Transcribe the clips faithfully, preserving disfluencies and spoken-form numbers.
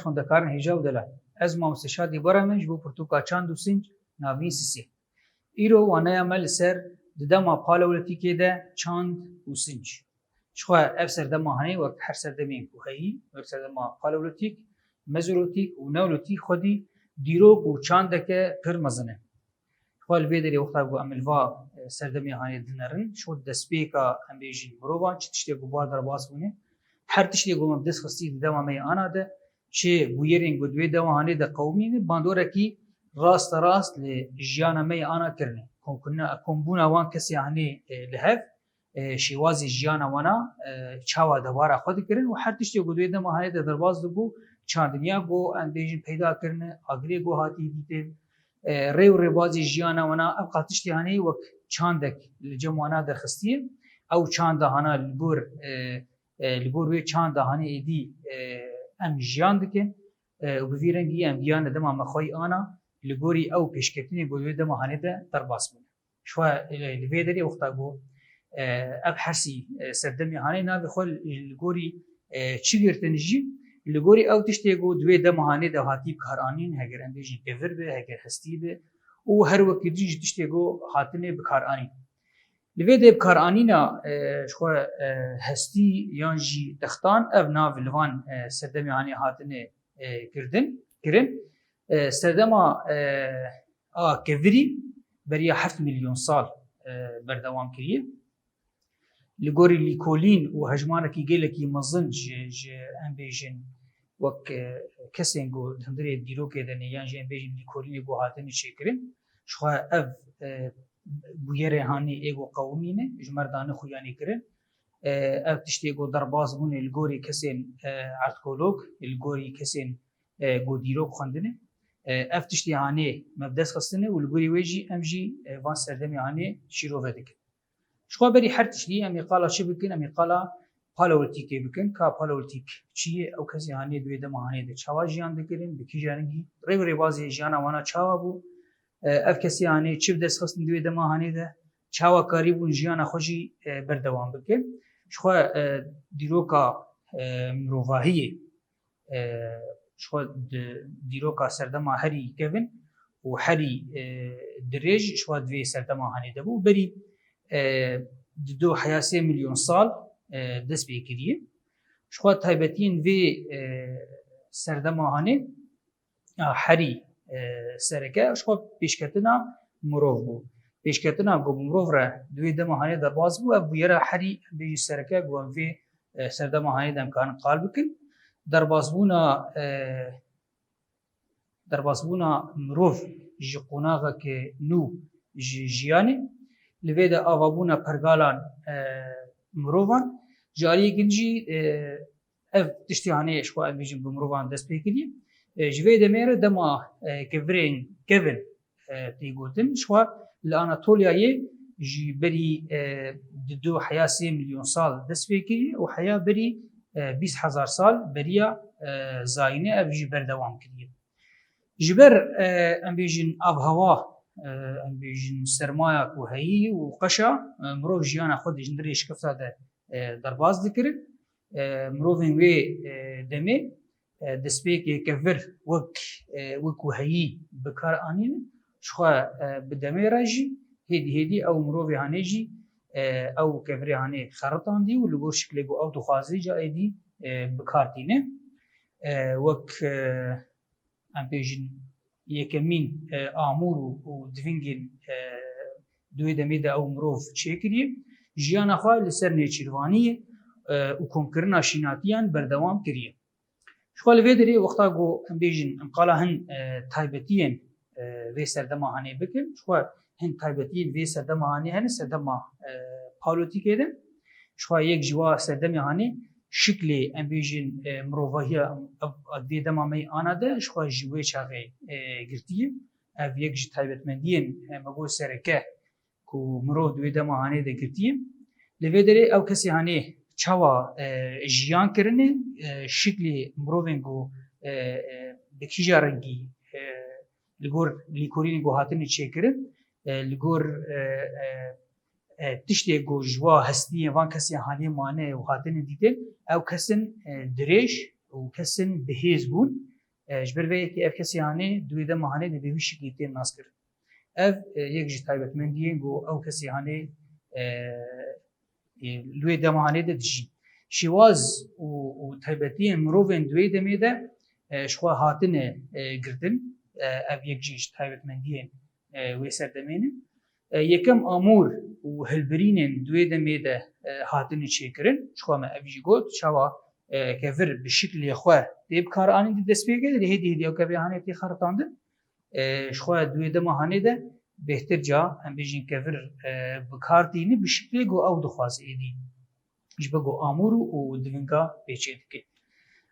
Xwendekarin hêja û delal. Ez mamoste Şadî Baramê ji bo pirtûka Çand û Sinc, Navîn Sisê. Îro waneya me li ser di dema Paleolîtîkê de çand û sinc. Jixwe ev serdema hanê wek her serdemên ku heyî, wek serdema Paleolîtîk, Mezolîtîk û Neolîtîk xwedî dîrok û çandeke pir mezin e. Xwe li vê derê wexta ku em li va, e, serdemê hanê dinerin, ji xwe destpêka, em bêjin, mirovan, çi tiştê ku bar derbas bûne, her tiştê ku me bi dest xistî di dema me yê ana de, çi bûyerên ku di wê dema hanê de qewimîne, bandorekî rasterast li jiyana me yê ana kirine. Komkirina, kombûna wan kesê hanê, e, li hev, e, şêwazê jiyana wana, e, çawa debara xwe dikirin û her tiştê ku di wê dema hanê de derbas dibû, çandiniya ku em bêjin peyda kirine, agirê ku hatî dîtin, e, rê û rêbazê jiyana wana, ev qas tiştê hanê wek çandek li cem wana derxistiye. Ew çanda hana li gor, e, e, li gor wê çanda hanê êdî, e, em jiyan dikin, e, û bi vî rengî em giyane dema me xweyî ana, li gorî ew pêşketinê ku di wê dema hanê de derbas bûne. Ji xwe, e, li vê derê wexta ku, e, ev hersî, e, serdemê hanê navê xwe li gorî, e, çi girtin jî, li gorî ew tiştê ku di wê dema hanê de hatî bikaranîn, heger em bêjin kevir be, heger hestî be û her wekî din jî tiştê ku hatine bikaranîn. Li vê de bikaranîna, e, ji xwe, e, hestî yan jî textan ev nav li van, e, serdemê hanê hatine, e, kirdin, kirin. E, serdema, e, a kevirî beriya heft milyon sal, e, berdewam kiriye. Li gorî lîkolîn û hejmarekî gelekî mezin ji, ji em bêjin wek, e, kesên ku di hundirê dîrokê de ne yan jî em bêjin lîkolînê ku hatine çêkirin, ji xwe ev, e, bûyerê hanê ê ku qewimîne, ji merdanê xuyanî kirin. E, ev tiştê ku derbas bûne li gorî kesên, e, arkeolog, li gorî kesên, e, ku dîrok xwendine. E, ev tiştê hanê me bi dest xistine û li gorî wê jî em jî, e, van serdemê hanê şîrove dikin. Ji xwe berî her tiştî em ê qala çi bikin? Em ê qala paleolîtîkê bikin. Ka paleolîtîk çi ye? Ew kesê hanê di wê dema hanê de çawa jiyan dikirin? Bi kîja rengî? Rê û rêbazê jiyana wana çawa bû? E, ev kesê hanê çi bi dest xistin di wê dema hanê de? Çawa karîbûn jiyana xwe jî, e, berdewam bikin? Ji xwe, e, dîroka, e, mirovahiyê, e, ji xwe di dîroka serdema herî kevin û herî, e, dirêj ji xwe di vê serdema hanê de bû. Berî, e, di du heya sê milyon sal, e, dest pê kiriye. Ji xwe taybetiyên vê, e, serdema hanê, a, herî, e, sereke, ji xwe pêşketina mirov bû. Pêşketina ku bi mirov re di wê dema hanê derbas bû, ev bûyera herî, em bêjin, sereke ku em vê, e, serdema hanê de em karin qal bikin. Derbasbûna, e, derbasbûna mirov ji qonaxeke nû ji jiyanê, li vê de avabûna pergalan, e, mirovan, ji aliyê din jî, e, ev tiştê hanê ji xwe em bêjin bi mirovan dest pê kiriye. E, ji vê demê re dema, e, kevirên kevin, e, tê gotin, ji xwe li Anatoliyayê ji berî, e, di du heya sê milyon sal dest pê kiriye û heya berî, e, bîst hezar sal beriya, e, zayîne ev jî berdewam kiriye. Ji ber, e, em bêjin avhewa, e, em bêjin sermaya ku heyî û qeşa, e, mirov jiyana xwe di hundirê şikifta de, e, derbas dikirin. E, mirovên wê, e, demê, e, destpêkê kevir wek, e, wek ku heyî bi kar anîn, ji xwe, e, bi demê re jî hêdî hêdî ew mirovê hanê jî, e, ew kevirê hanê xeritandî û li gor şiklê ku ew dixwazî ca êdî, e, bi kar tîne. E, wek, e, em bêjin yekemîn, e, amûr û, û divingên, e, di wê demê de ew mirov çêkiriye, jiyana xwe li ser nêçîrvaniyê, e, û komkirina şînatiyan berdewam kiriye. Ji xwe li vê derê wexta ku em bêjin em qala hin, e, taybetiyên, e, vê serdema hanê bikin, ji xwe hin taybetiyên vê serdema hanê hene, serdema, e, paleolîtîkê de. Ji xwe yek ji wa serdemê hanê şiklê, em bêjin, e, mirovahiya, ev, vê dema me yê ana de ji xwe ji wê çaxê, e, girtiye. Ev yek ji taybetmendiyên, e, me got sereke ku mirov di wê dema hanê de girtiye. Li vê derê ew kesê hanê çawa, e, jiyan kirine, e, şiklê mirovên ku, e, e, bi kîja rengî, e, li gor lîkolînê ku hatine çêkirin, e, li gor, e, e, e, tiştê ku ji wa hestiyên van kesên hanê mane û hatine dîtin, ew kesin, e, dirêj û kesin bi hêz bûn. E, ji ber vê yekê ev kesê hanê di wê dema hanê de bi vî şiklî tên naskirin. Ev, e, yek ji taybetmendiyên ku ew kesê hanê, e, e, li wê dema hanê de dijîn. Şêwaz û, û taybetiyên mirovên di wê demê de, e, ji xwe hatine, e, girtin. E, ev yek jî ji taybetmendiyên, e, wê serdemê ne. E, yekem amûr û hilbirînên di wê demê de, e, hatine çêkirin. Ji xwe me ev jî got, çawa, e, kevir bi şiklê xwe tê bikaranîn di destpêkê de, lê hêdî hêdî ew kevê hanê tê xeritandin. E, ji xwe di wê dema hanê de bêhtir ca, em bêjin kevir, e, bi kar tîni bi şiklê ku ew dixwaze êdî. Ji ber ku amûr û divinga pêçê dike.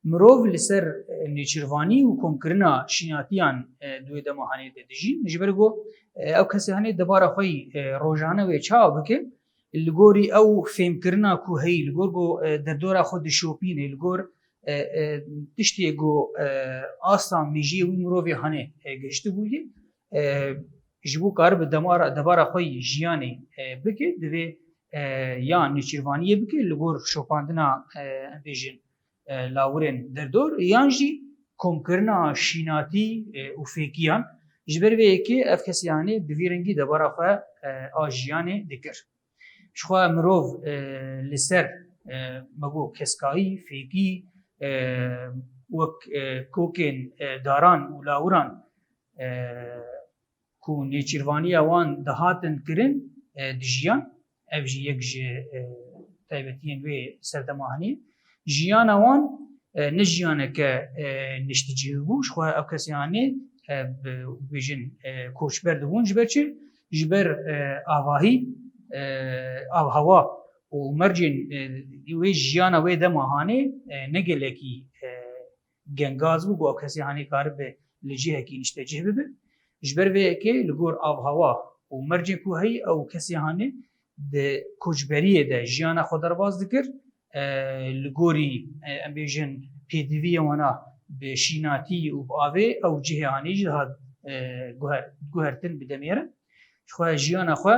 Mirov li ser, e, nêçîrvanî û komkirina şînatiyan, e, di wê dema hanê de dijîn. Ji ber ku, e, ew kesê hanê debara xwe yî, e, rojane wê çawa bike, li gorî ew fêmkirina ku heyî, li gor ku, e, derdora xwe dişopîne, li gor, e, e, tiştê ku, e, asta mejiyê wî mirovê hanê, e, gihiştibûye, e, ji bo karibe demara, debara xwe yî jiyanê, e, bike, divê, e, ya nêçîrvaniyê bike, li gor şopandina, e, em bêjin, e, lawirên derdor, yan jî komkirina şînatî, e, û fêkiyan. Ji ber vê yekê ev kesê hanê bi vî rengî debara xwe, e, a jiyanê dikir. Ji xwe mirov, e, li ser, e, me got keskayî, fêkî, e, wek, e, kokên, e, daran û lawiran, e, ku nêçîrvaniya wan dihatin kirin, e, dijiyan. Ev jî yek ji, e, taybetiyên wê serdema hanê. Jiyana wan, e, ne jiyaneke, e, nişticihî bû. Ji xwe ew kesê hanê, e, bi, bêjin, e, koçber dibûn. Ji ber çi? Ji ber, e, avahî, e, avhewa û mercên, e, wê jiyana wê dema hanê, e, ne gelekî, e, gengaz bû, ku ew kesê hanê karibe li cihekî niştecih bibe. Ji ber vê yekê li gor avhewa û mercên ku heyî ew kesê hanê di koçberiyê de jiyana xwe derbas dikir. E, li gorî, e, em bêjin pêdiviyê wana bi şînatî û bi avê ew cihê hanê jî dihat, e, guher-, guhertin bi demêrin. Ji xwe jiyana xwe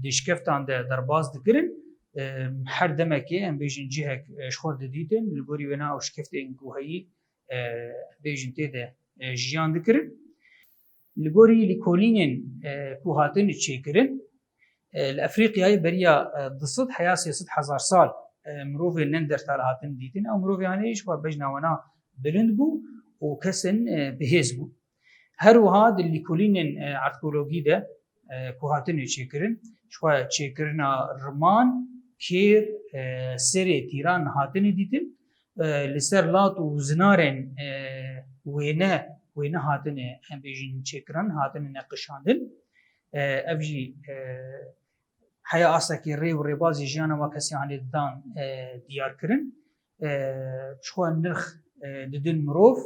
di şikeftan de derbas dikirin. E, her demekê em bêjin cihek, e, ji xwe didîtin, li gorî wêna ew şikeftên ku heyî, e, bêjin tê de, e, jiyan dikirin. Li gorî lîkolînên, e, ku hatine çêkirin, e, li Efrîqyayê beriya, e, du sed heya sê sed hezar sal, e, mirovên Neandertal hatin dîtin. Ew mirovê hanê ji xwe bejna wana bilind bû û kesin, e, bi hêz bû. Her wiha di lîkolînên, e, arkeologî de, e, ku hatine çêkirin, ji xwe çêkirina riman, kêr, e, serê tîran hatine dîtin. E, li ser lat û zinarên, e, wêne, wêne hatine, em bêjin çêkirin, hatine neqişandin. E, ev jî, e, heya astekî rê û rêbazê jiyana wa kesê hanê didan, e, diyar kirin. E, ji xwe nirx, e, didin mirov,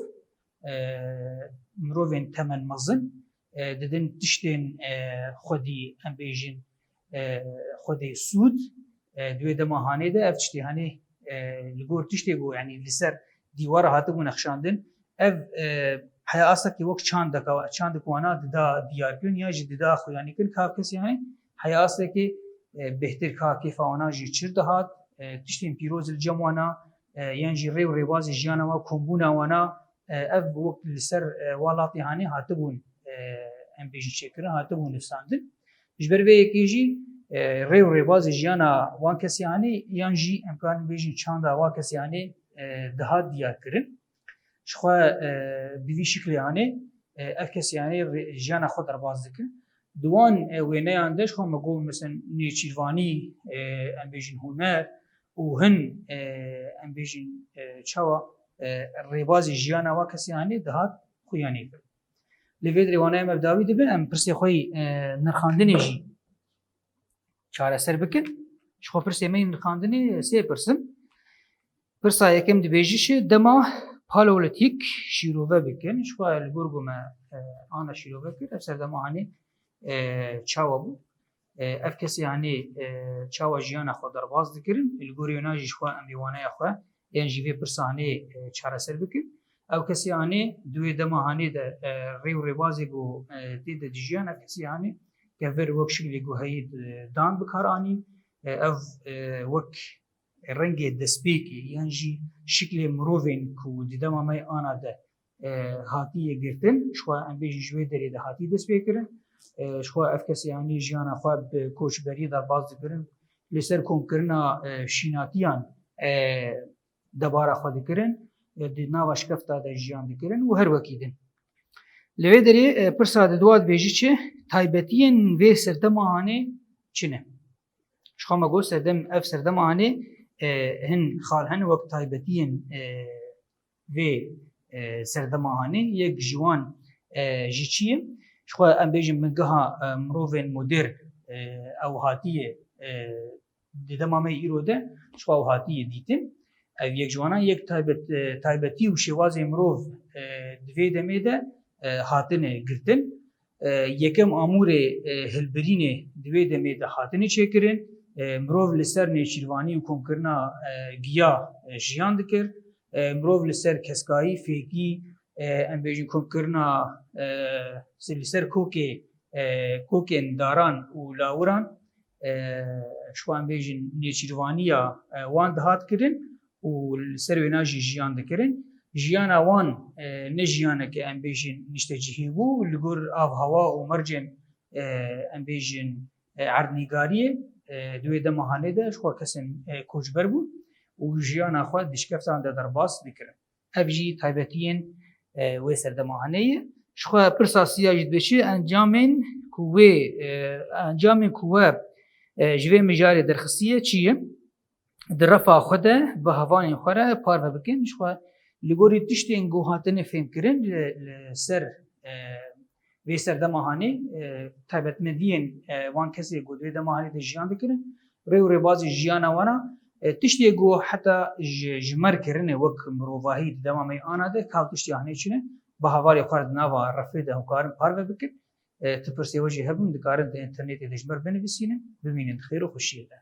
e, mirovên temen mezin, e, didin tiştên, e, xwedî, em bêjin, e, xwedê sûd, e, di wê dema hanê de ev tiştê hanê, e, li gor tiştê ku, yanî li ser dîwara hatibû nexşandin, ev, e, heya astekî wek çandeka, çandek wana dida diyarkirin, ya jî dida xuyanîkirin, ka ev kesê hanê heya astekî, e, bêhtir ka kêfa wana jî çir dihat, e, tiştên pîroz li cem wana, e, yan jî rê û rêbazê jiyana wan, kombûna wana, e, ev wek li ser, e, welatê hanê hatibûn, e, em bêjin çêkirin, hatibûn nivîsandin. Ji ber vê yekê jî, e, rê û rêbazê jiyana wan kesê hanê yan jî em karin bêjin çanda wan kesê hanê, e, dihat diyar kirin. Ji xwe, e, bi vî şiklê hanê, e, ev kesê hanê rê-, jiyana xwe derbas dikin. Di wan, e, wêneyan de ji xwe me got, mesela nêçîrvanî, e, em bêjin huner û hin, e, em bêjin, e, çawa, e, rêbazê jiyana wa kesê hanê dihat xuyanî kirin. Li vê derê wanaya me bi dawî dibe, em pirsê xwe yî, e, nirxandinê jî çareser bikin. Ji xwe pirsê me yî nirxandinê sê pirs in. Pirsa yekem dibêjî çi? Dema Paleolîtîk şîrove bikin. Ji xwe li gor ku me, e, ana şîrove kir, ev serdema hanê, e, çawa bû? E, ev kesê hanê, e, çawa jiyana xwe derbas dikirin? Li gorî wêna jî ji xwe em ê waneya xwe yan jî vê pirsa hanê, e, çareser bikin. Ew kesê hanê di wê dema hanê de, e, rê û rêbazê ku, e, tê de dijiyan, ev kesê hanê kevir wek şiklê ku heyî, e, dan bi kar anîn. E, ev, e, wek rengê destpêkê yan jî şiklê mirovên ku di dema me ana de e, hatiye girtin, ji xwe em bêjin ji wê derê de hatiye destpêkirin. E, ji xwe ev kesê yanî jiyana xwe bi koçberiyê derbas dikirin. Li ser komkirina e, şînatiyan e, debara xwe dikirin. E, di nava şikefta de jiyan dikirin û her wekî din. Li vê derê e, pirsa di dua dibêjî çi? Taybetiyên vê serdema hanê çi ne? Ji xwe me got serdem, ev serdema hanê e, hin xal hene wek taybetiyên e, vê e, serdema hanê. Yek ji wan e, jî çi ye? Ji xwe em bêjin bingeha e, mirovên modern e, ew hatiye e, di dema me îro de ji xwe ew hatiye dîtin. Ev yek ji wana yek taybet, e, taybetî û şêwazê mirov e, di vê demê de e, hatine girtin. E, yekem amûrê e, hilbirînê di vê demê de hatine çêkirin. E, mirov li ser nêçîrvanî û komkirina e, giya e, jiyan dikir. E, mirov li ser keskayî, fêkî, e, em bêjin komkirina e, se-, li ser kokê, e, kokên daran û lawiran, e, ji xwe em bêjin nêçîrvaniya e, wan dihat kirin û li ser wêna jî jiyan dikirin. Jiyana wan e, ne jiyaneke em bêjin niştecihî bû, li gor avhewa û mercên e, em bêjin e, erdnîgariyê e, di wê dema hanê de ji xwe kesên e, koçber bûn û jiyana xwe di şikeftan de derbas dikirin. Ev jî taybetiyên e, wê serdema hanê ye. Ji xwe pirsa siya jî dibe çi? Encamên ku wê, e, encamên ku we e, ji vê mijarê derxistiye çi ye? Di refa xwe de bi hevalên xwe re parve bikin. Ji xwe li gorî tiştên ku hatine fêmkirin li, li ser e, vê serdema hanê e, taybetmendiyên e, wan kesê ku di vê dema hanê de jiyan dikirin, rê û rêbazê jiyana wan a, e, tiştê ku heta ji, ji me re kirine wek mirovahî di dema me ana de, ka ew tiştê hanê çi ne, bi hevalê xwe re di nava refê de hûn karin parve bikin. E, ti pirsê we jî hebûn, dikarin di înternetê de ji me re binivîsînin, bimînin di xêr û xweşiyê de.